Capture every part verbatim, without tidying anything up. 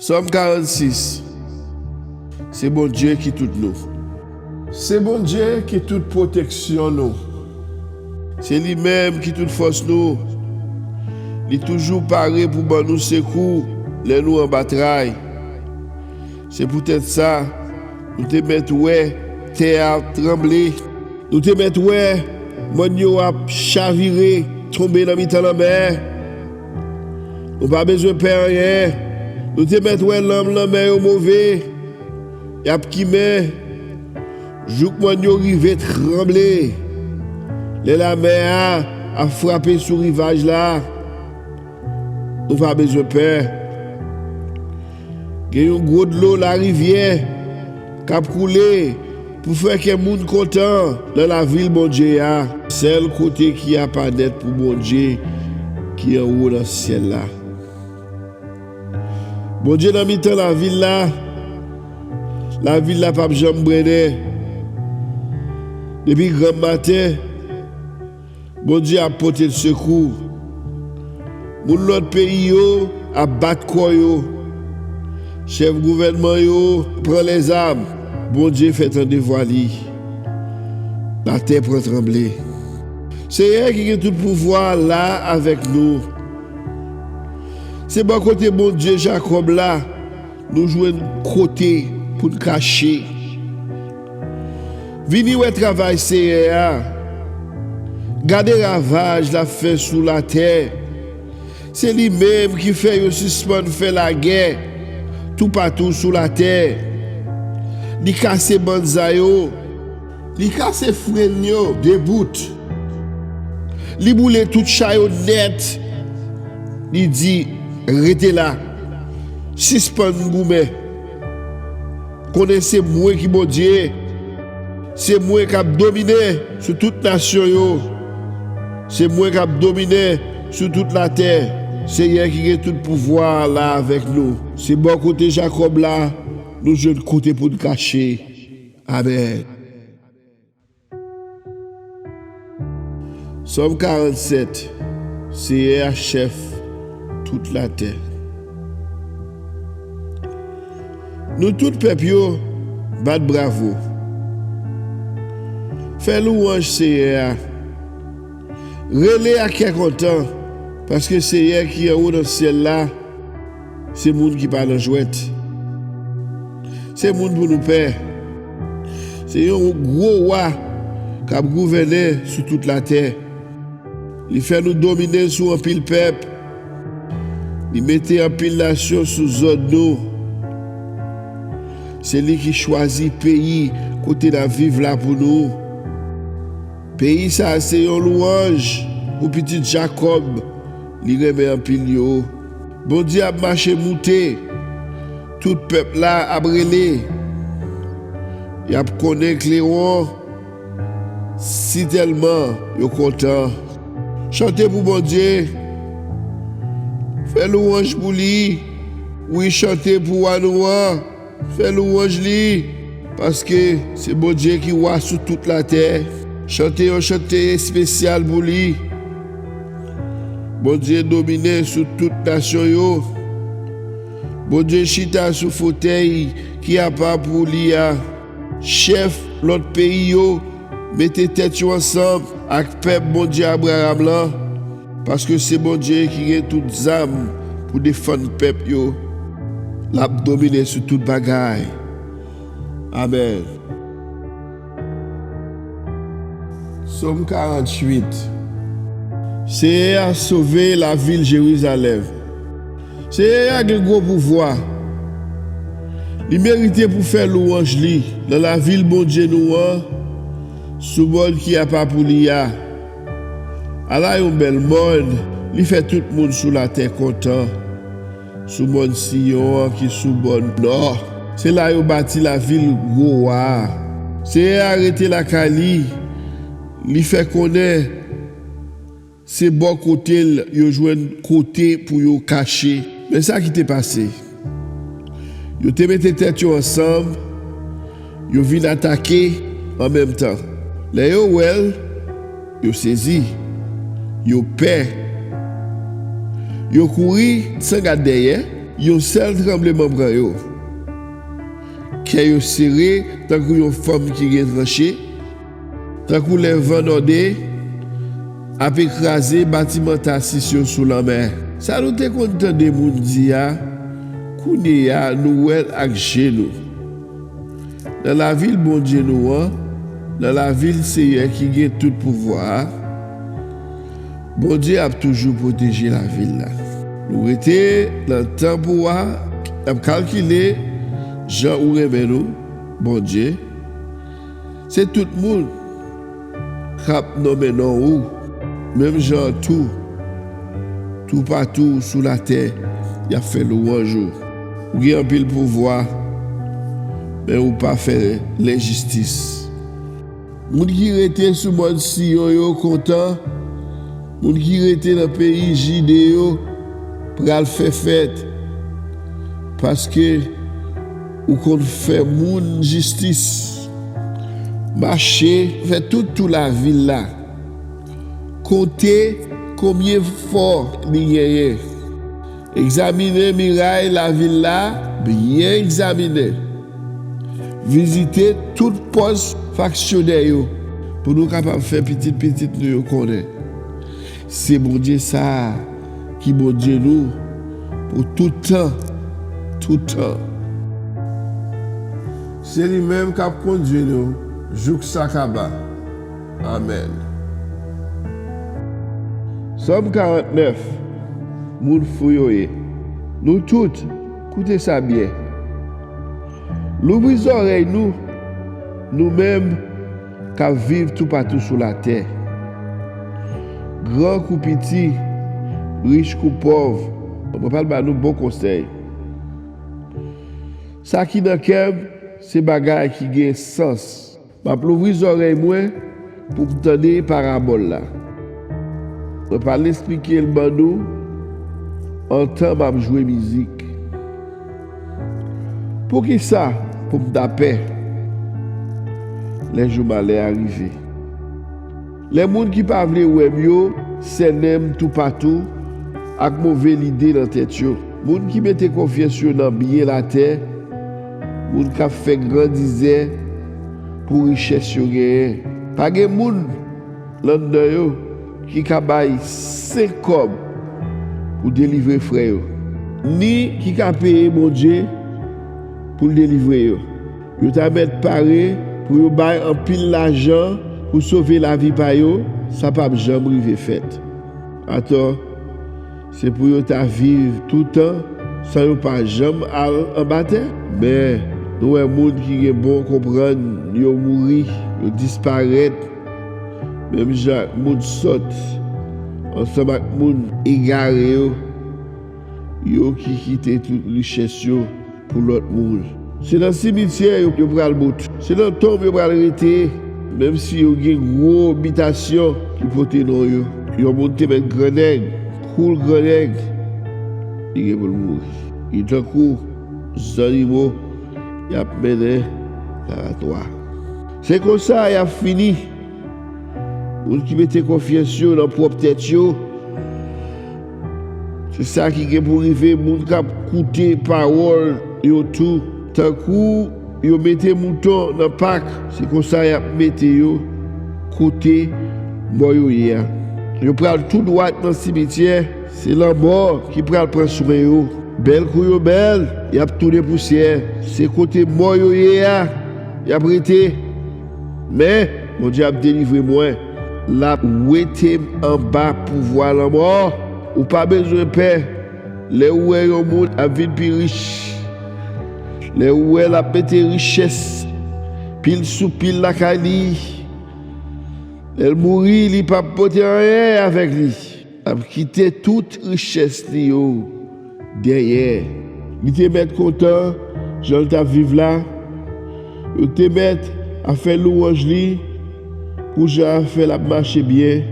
Sòm karannsis. Se Bondye ki tout nou. Se Bondye ki tout pwoteksyon nou. Se li menm ki tout fòs nou. Li toujou pare pou ban nou sekou lè nou anba tray. Se poutèt sa, nou te mèt wè tè a tranble. Nou te mèt wè mòn yo ap chavire, tonbe nan mitan lanmè. Nou pa bezwen pè anyen. Nou te mèt wè lanm lanmè yo move. Y ap kimen jouk mòn yo rive tranble. Lè lamè a ap frape sou rivaj la, nou pa bezwen pè. Gen yon gwo dlo larivyè k ap koule pou fè kè moun kontan nan lavil Bondye a. Sèl kote ki apa nèt pou Bondye ki anwo nan syèl la. Bondye nan mitan lavil la. Lavil la p ap janm brennen. Depi granm maten, Bondye ap pote l sekou. Moun lòt peyi yo ap bat kò yo. Chèf gouvènman yo pran lèzam. Bondye fè tande vwa li. Latè pran tranble. Seyè ki gen tout pouvwa la avèk nou. Se bò kote Bondye Jakòb la nou jwenn kote pou n kache. Vini wè travay Seyè a. Gade ravaj l ap fè sou latè. Se li menm ki fè yo sispann fè lagè toupatou sou latè. Li kase banza yo. Li kase fren yo de bout. Li boule tout cha yo nèt. Li di, "Rete la. Sispann goumen. Konnen se mwen ki Bondye. Se mwen k ap domine sou tout nasyon yo. Se mwen k ap domine sou tout latè." Seyè ki gen tout pouvwa la avèk nou. Se bò kote Jakòb la nou jwenn kote pou n kache. Amèn. Sòm karannsèt. Seyè a chèf tout latè. Nou tout pèp yo, bat bravo. Fè louwanj Seyè a. Rele ak kè kontan, paske Seyè ki anwo nan syèl la, se moun ki pa nan jwèt. Se moun pou nou pè. Se yon gwo wa k ap gouvène sou tout latè. Li fè nou domine sou anpil pèp. Li mete anpil nasyon sou zòd nou. Se li ki chwazi peyi kote n ap viv la pou nou. Peyi sa a se yon louwanj pou pitit Jakòb li renmen anpil yo. Bondye ap mache moute, tout pèp la ap rele. Y ap konnen klewon sitèlman yo kontan. Chante pou Bondye, fè louwanj pou li. Wi, chante pou wa nou an. Fè louwanj li, paske se Bondye ki wa sou tout latè. Chante yon chante espesyal pou li. Bondye domine sou tout nasyon yo. Bondye chita sou fotèy ki apa pou li a. Chèf lòt peyi yo mete tèt yo ansanm ak pèp Bondye Abraram lan, paske se Bondye ki gen tout zam pou defann pèp yo. L ap domine sou tout bagay. Amèn. Sòm karanntuit. Seyè a sove lavil Jerizalèm. Seyè a gen gwo pouvwa. Li merite pou fè louwanj li nan lavil Bondye nou an, sou mòn ki apa pou li a. Ala yon bèl mòn, li fè tout moun sou latè kontan. Sou mòn Siyon an ki sou bò nò, se la yo bati lavil gwo wa a. Seyè a rete lakay li, li fè konnen se bò kote l yo jwenn kote pou yo kache. Men sa ki te pase. Yo te mete tèt yo ansanm, yo vin atake an menm tan. Lè yo wè l, yo sezi, yo pè. Yo kouri san gad dèyè, Yon sèl tranbleman pran yo. Kè yo sere tankou yon fanm ki gen tranche, tankou lè van nòde ap ekraze batiman Tasis yo sou lanmè. Sa nou te konn tande moun di a, kounye a nou wè l ak je nou. Nan lavil Bondye nou an, nan lavil Seyè ki gen tout pouvwa a, Bondye ap toujou pwoteje lavil la. Nou rete nan tanp ou a, n ap kalkile jan ou renmen nou, Bondye. Se tout moun k ap nonmen non ou, menm jan an tou, toupatou sou latè, y ap fè lwanj ou. Ou gen anpil pouvwa, men ou pa fè lenjistis. Moun ki rete sou mòn Siyon yo kontan, moun ki rete nan peyi Jide yo pral fè fèt, paske ou konn fè moun jistis. Mache, fè tout tou lavil la. Konte konbyen fò li genyen. Egzamine miray lavil la, byen egzamine. Vizite tout pòs faksyonè yo, pou nou kapab fè pitit pitit nou yo konnen se Bondye sa a ki Bondye nou pou tout tan, tout tan. Se li menm k ap kondui nou jouk sa kaba. Amèn. Sòm karantnèf. Moun fou yo ye. Nou tout, koute sa byen. Louvri zòrèy nou, nou menm k ap viv toupatou sou latè. Gran kou piti, rich kou pòv, mwen pral ba nou bon konsèy. Sa ki nan kè m, se bagay ki gen sans. M ap louvri zòrèy mwen pou m tande parabòl la. Mwen pral esplike l ban nou antan m ap jwe mizik. Poukisa pou m ta pè lè jou malè a rive? Lè moun ki pa vle wè m yo sènen m toupatou ak move lide nan tèt yo. Moun ki mete konfyans yo nan byen latè, moun k ap fè grandizè pou richès yo genyen. Pa gen moun landan yo ki ka bay senk kòb pou delivre frè yo, ni ki ka peye Bondye pou l delivre yo. Yo ta mèt pare pou yo bay anpil lajan pou sove lavi pa yo, sa p ap janm rive fèt. Atò, se pou yo ta viv toutan san yo pa janm al anba tè. Men, nou wè moun ki gen bon konprann, yo mouri, yo disparèt, menm jan ak moun sòt, ansanm ak moun egare yo, yo ki kite tout richès yo pou lòt moun. Se nan simityè yo, yo pral bout. Se nan tonb yo pral rete, menm si yo gen gwo bitasyon ki pote non yo. Yon moun te mèt gran nèg, kou l gran nèg, li gen pou l mouri. Li tankou zannimo y ap mennen nan abatwa. Se konsa y ap fini. Moun ki mete konfyans yo nan pwòp tèt yo, se sa ki gen pou rive moun k ap koute pawòl yo tou. Tankou yo mete mouton nan pak, se konsa y ap mete yo kote mò yo ye a. Yo pral tou dwat nan simityè, se lanmò ki pral pran swen yo. Bèl kou yo bèl, y ap tounen pousyè. Se kote mò yo ye a, y ap rete. Men, Bondye ap delivre mwen. L ap wete m anba pouvwa lanmò. Ou pa bezwen pè lè ou wè yon moun ap vin pi rich. Lè ou wè l ap mete richès pil sou pil lakay li. Lè l mouri, li p ap pote anyen avèk li. L ap kite tout richès li yo dèyè. Li te mèt kontan jan l t ap viv la. Yo te mèt ap fè lwanj li pou jan afè l ap mache byen.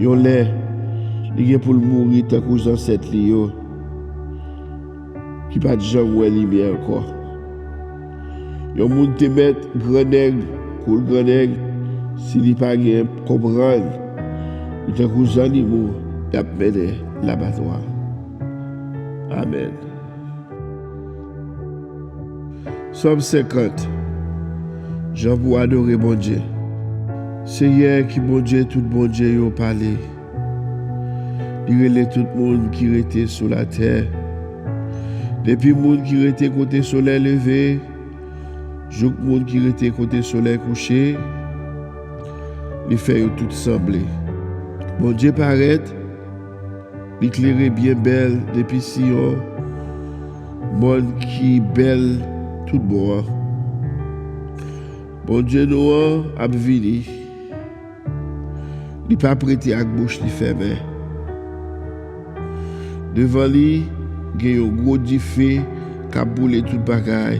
Yon lè, li gen pou l mouri tankou zansèt li yo ki pa t janm wè limyè ankò. Yon moun te mèt gran nèg, kou l gran nèg, si li pa gen konprann, li tankou zannimo y ap mennen labatwa. Amèn. Sòm senkant. Jan pou adore Bondye. Senyè ki Bondye tout bondye yo pale. Li rele tout moun ki rete sou latè. Depi moun ki rete kote solèy leve, jouk moun ki rete kote solèy kouche, li fè yo tout sanble. Bondye parèt, li klere byen bèl depi Siyon, mòn ki bèl tout bon an. Bondye nou an ap vini. Li p ap rete ak bouch li fèmen. Devan li, gen yon gwo dife k ap boule tout bagay.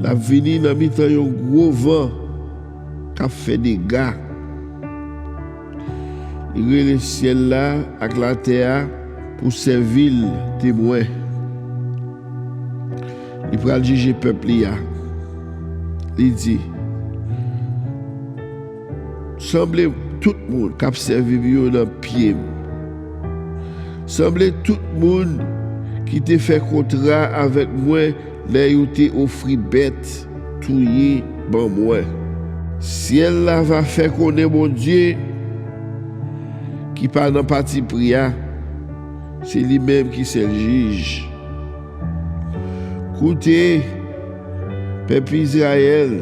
L ap vini nan mitan yon gwo van k ap fè dega. Li rele syèl la ak latè a pou sèvi l temwen. Li pral jije pèp li a. Li di, sanble tout moun k ap sèvi m yo nan pye m. Sanble tout moun ki te fè kontra avèk mwen lè yo te ofri bèt touye ban mwen. Syèl la va fè konnen Bondye ki pa nan patipri a, se li menm ki sèl jij. Koute, pèp Izrayèl,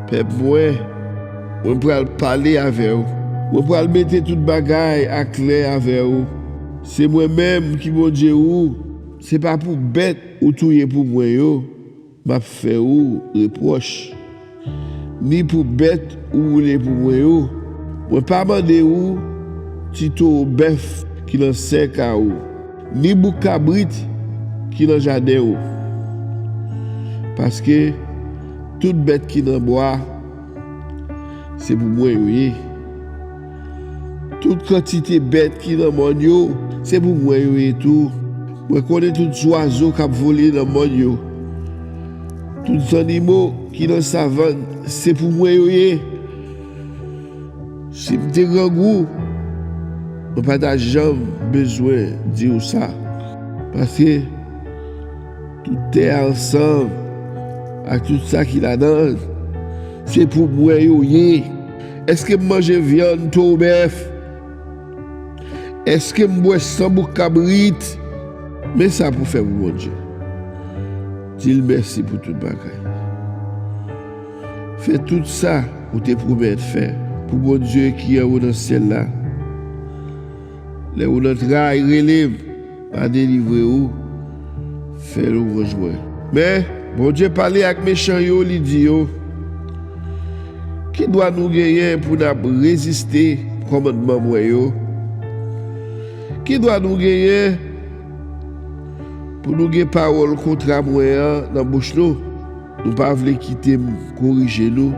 pèp mwen, mwen pral pale avè w. Mwen pral mete tout bagay aklè avè w. Se mwen menm ki Bondye ou. Se pa pou bèt ou touye pou mwen yo m ap fè ou repwòch, ni pou bèt ou woule pou mwen yo. Mwen pa mande ou ti towo bèf ki nan sèk a ou, ni bouk kabrit ki nan jaden ou. Paske tout bèt ki nan bwa, se pou mwen yo ye. Tout kantite bèt ki nan mòn yo, se pou mwen yo ye tou. Mwen konnen tout zwazo k ap vole nan mòn yo. Tout zannimo ki nan savann, se pou mwen yo ye. Si m te grangou, mwen pa ta janm bezwen di w sa. Paske tout tè a ansanm ak tout sa ki ladan l, se pou mwen yo ye. Èske m manje vyann towo bèf? Èske m bwè san bouk kabrit? Men sa pou fè pou Bondye. Di l mèsi pou tout bagay. Fè tout sa ou te pwomèt fè pou Bondye ki anwo nan syèl la. Lè ou nan tray, rele m, m a delivre ou. Fè lwanj mwen. Men, Bondye pale ak mechan yo, li di yo, ki dwa nou genyen pou n ap reziste kòmandman mwen yo? Ki dwa nou genyen pou nou gen pawòl kontra mwen an nan bouch nou? Nou pa vle kite m korije nou.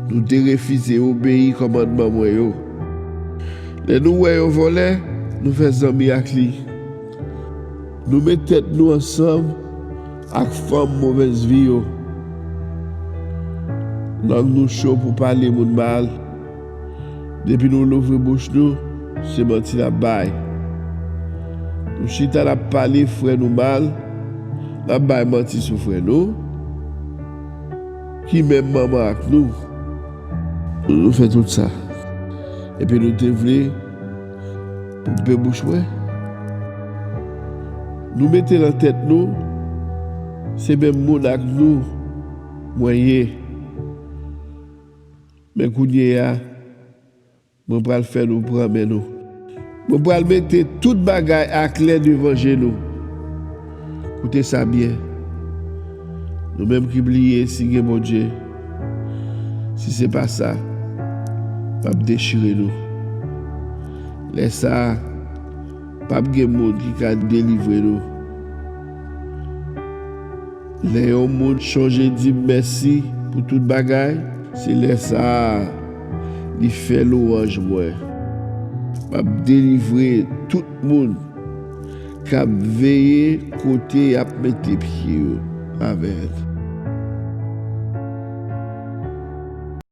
Nou te refize obeyi kòmandman mwen yo. Lè nou wè yon vòlè, nou fè zanmi ak li. Nou met tèt nou ansanm ak fanm movèz vi yo. Lang nou cho pou pale moun mal. Depi nou louvri bouch nou, se manti n ap bay. Nou chita n ap pale frè nou mal, n ap bay manti sou frè nou, ki menm manman ak nou. Nou fè tout sa. Epi nou te vle pou pe bouch mwen. Nou mete nan tèt nou, se menm moun ak nou mwen ye. Men kounye a, mwen pral fè nou pran men nou. Mwen pral mete tout bagay aklè devan je nou. Koute sa byen. Nou menm ki bliye si gen Bondye, si se pa sa, m ap dechire nou. Lè sa a, p ap gen moun ki ka delivre nou. Lè yon moun chonje di m mèsi pou tout bagay, se lè sa a li fè lwanj mwen. M ap delivre tout moun k ap veye kote y ap mete pye yo. Amèn.